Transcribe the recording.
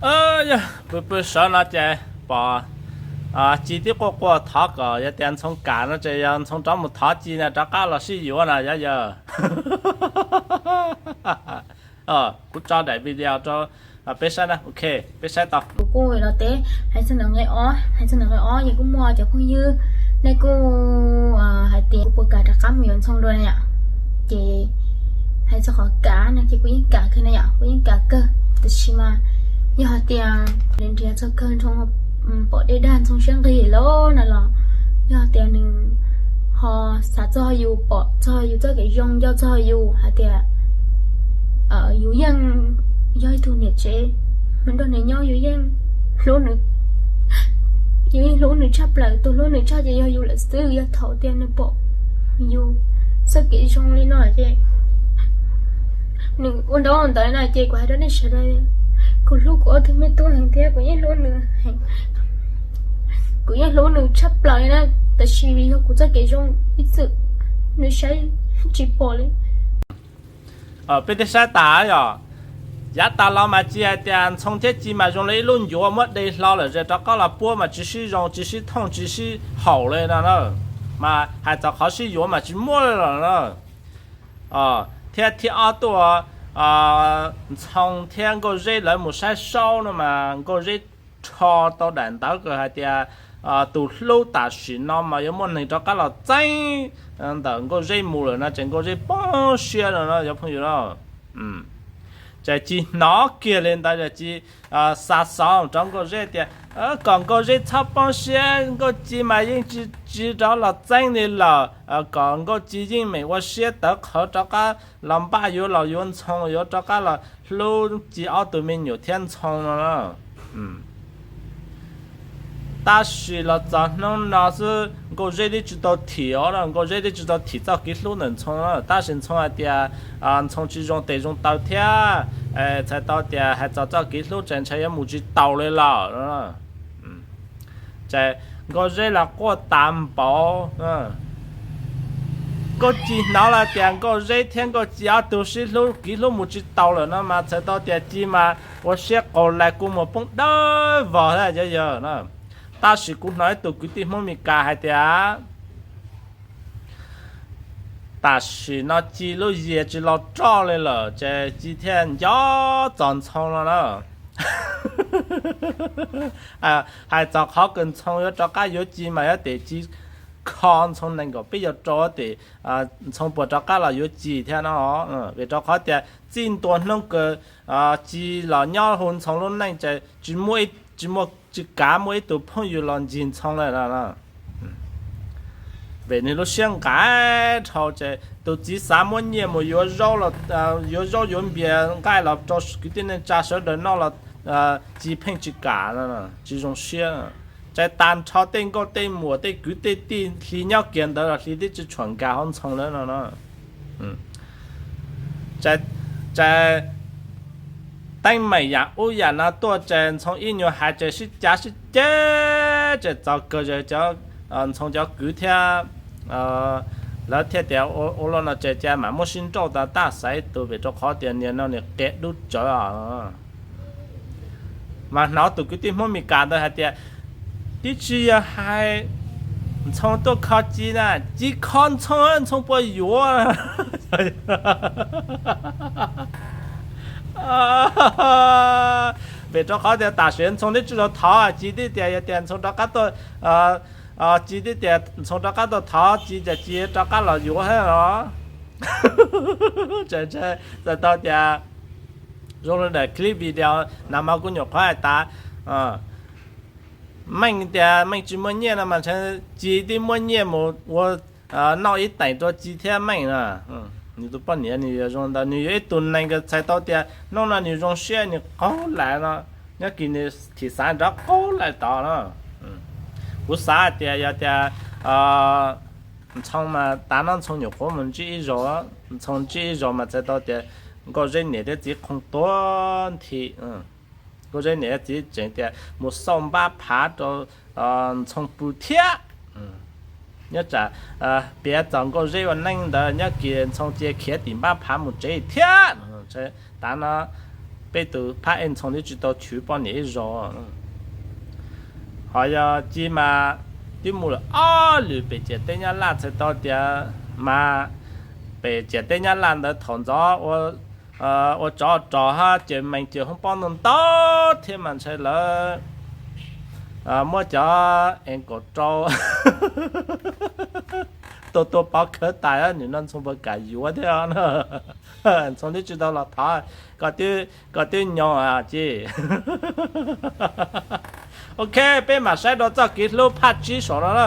Yog pw pw sawv no ces pom Ci tib quaj quaj thov kom yog tias Ntxhoo kam no ces yog Ntxhoo rov mus thov Ci na rov qab los sib yuav na yog yawg. Kuv tso daim video rau peb saib na, ok, peb saib tau. Kuv kuj los teb hais txog ntawm nqe ob, hais txog ntawm nqe ob ces kuj muaj cov phooj ywg nej kuj hais tias kuv puas kam rov qab mus yuav Ntxhoo dua na yom. Ces hais txog qhov kam no ces kuv yeej kam kawg na yom, kuv yeej kam kawg. Tab sis mas yog hais tias nws nrhiav txog kawg Ntxhoo, pom dej dag Ntxhoo siab nqig lawm na los yog hais tias nws ho xav txog yus, pom txog yus txoj kev zoo, nco txog yus hais tias yus yeej yog ib tug niam tsev, nws nrog nws nyob yus yeej hlub nws, yus yeej hlub nws tshaj plaws. Tus hlub nws tshaj ces yog yus lawm xwb. Yog thaum tias nws pom yus txoj kev zoo li no ces nws ua ntaub ua ntawv no ces kuv hais rau nej sawv daws, kuv hlub kuv ob tug me tub heev thiab kuv yeej hlub nws heev, kuv yeej hlub nws tshaj plaws li na. Tab sis vim yog kuv txoj kev zoo ib txwm nws saib tsis pom li. Peb twb saib tas yom, yav tas los mas Ci hais tias Ntxhoo thiab Ci mas zoo li ib lub ncuav muab de hlo lawm, zes rov qab los puab mas tsis sib zoo, tsis sib thooj, tsis sib haum li no na. Mas hais txog qhov sib yuav mas tsis muaj li lawm na. Thiab thib ob tuaj, Ntxhoo thiab Nkauj Zeb lawv mus saib saub no mas Nkauj Zeb rho tau daim ntawv hais tias tus hlub tam sim no mas yuav muaj neeg rov qab los txeeb ntawm Nkauj Zeb mus lawm no ces Nkauj Zeb poob siab no na cov phooj ywg na. Ces Ci hnov kiag li ntawd ces Ci xa xov rau Nkauj Zeb tias kom Nkauj Zeb txhob poob siab, Nkauj Ci mas yeej tsis rov los txeeb li lawm, kom Nkauj Ci yeej meem ua siab tawv qhawv rov qab los npaj yuav los yuav Ntxhoo, yuav rov qab los hlub Ci ob tug me nyuam thiab Ntxhoo no na. Tab sis los txog hnub no xwb Nkauj Zeb twb tsis tau thim os, Nkauj Zeb twb tsis tau thim txoj kev hlub ntawm Ntxhoo na. Tab sis Ntxhoo hais tias Ntxhoo tsis zoo tes zoo taw thiab, txhais tau tias hais txog txoj kev hlub ces ntshai yuav mus tsis taus li lawm. Ces Nkauj Zeb los quaj tas npaum. Nkauj Ci hnov los tias Nkauj Zeb thiab Nkauj Ci ob tug sib hlub, kev hlub mus tsis taus lawm no mas txhais tau tias Ci mas ua siab qaug lais kua muag poob dawb vog thiab yog yawg na. Tab sis kuv hnov ib tug kwv tij Hmoob Mes Kas hais tias tam sim no Ci lub yias tsis los roj li lawm ces Ci thiaj nco txog Ntxhoo no na. Hais txog qhov kws Ntxhoo yuav rov qab yuav Ci mas yuav tes Ci kho Ntxhoo nees nkaum peb caug rau tes Ntxhoo puas rov qab los yuav Ci thiab no. Vim rau qhov tias txij ntua hnub kws Ci los nyob hu Ntxhoo lub neej ces tsis muaj, tsis muaj, tsis kav muaj ib tug phooj ywg los ncig Ntxhoo lawm. Vim nws lub siab nqaim dhau ces tus txiv xav muab nyiaj mus yuav zaub, yuav zaub yuav npias nqaij los rau kwv tij neej tsa sawv daws noj los Ci pheej tsis kam, tsis zoo siab. Ces tag nrho tej nkauj tej muam tej kwv tej tij hli nyob kiag ntawd los hli twb tsis tshuam nkag hauv Ntxhoo lawm no. Ces teeb meem yam ub yam no tuaj ces Ntxhoo ib nyuag hais ces sib cav sib ceg ces txog kawg ces Ntxhoo cov kwv thiab lawv thiaj tias ua luaj no ces cia mam muab sib nrauj tas tab xaiv tus, vim rau qhov tias niag no nws qia dub tsawv os. Mas hnov tus kwv tij Hmoob Mes Kas ntawd hais tias tib tsis yog hais Ntxhoo tuaj kho Ci na, Ci kho Ntxhoo, Ntxhoo puas yuav? Vim rau qhov tias tam sim Ntxhoo twb tsis tau thov Ci, twb tias yog tias Ntxhoo rov qab tuaj, Ci twb tias Ntxhoo rov qab tuaj thov Ci ces Ci rov qab los yuav thiab los. Txawm tau tias zoo li daim clip video no mas kuj nyuam qhuav hais tas, Meej tias Meej tsis muaj nyiaj no mas ntshe Ci twb muab nyiaj mus ua noj ib teem rau Ci thiab Meej na. Nws tus poj niam nws yuav zoo ntawd, nws yuav ib tug neeg uas txhais tau tias hnub no nws zoo siab nws qaug lais no, nyob kis nws thim xav nrov qaug lais tod no. Kuv xav hais tias yog tias Ntxhoo mas tav no Ntxhoo nyuam qhuav mus ntsib ib zaug, Ntxhoo ntsib ib zaug mas txhais tau tias Nkauj Zeb niam thiab txiv qhoo tuag nthi. Nkauj Zeb niam thiab txiv tseem tias mus xauj npab phav rau Ntxhoo pw thiab. Nyob tsam piav txog Nkauj Zeb ua neej ntawd nyob kis Ntxhoo cia khiav tim npab phav mus tsev thiab. Tav no Peb tus phab ej Ntxhoo twb tsis tau chwv poj niam ib zaug. Ho yog Ci mas twb mus lawm ob lwm pem ciam teb Nyab Laj, txhais tau tias mas pem ciam teb Nyab Laj ntawd thaum ntxov ua tsov rog hab ces mees ces hoob pob ntau ntau thiab mas ntshai lawv muab cov ev kaum rau tua tua pov khawv tas, nim no Ntxhoo puas kam yuav thiab. Ntxhoo twb tsis tau los thov, koj twb nyob Ci. Ok, peb mam saib rau txoj kev hlub phaj tsib saum no na.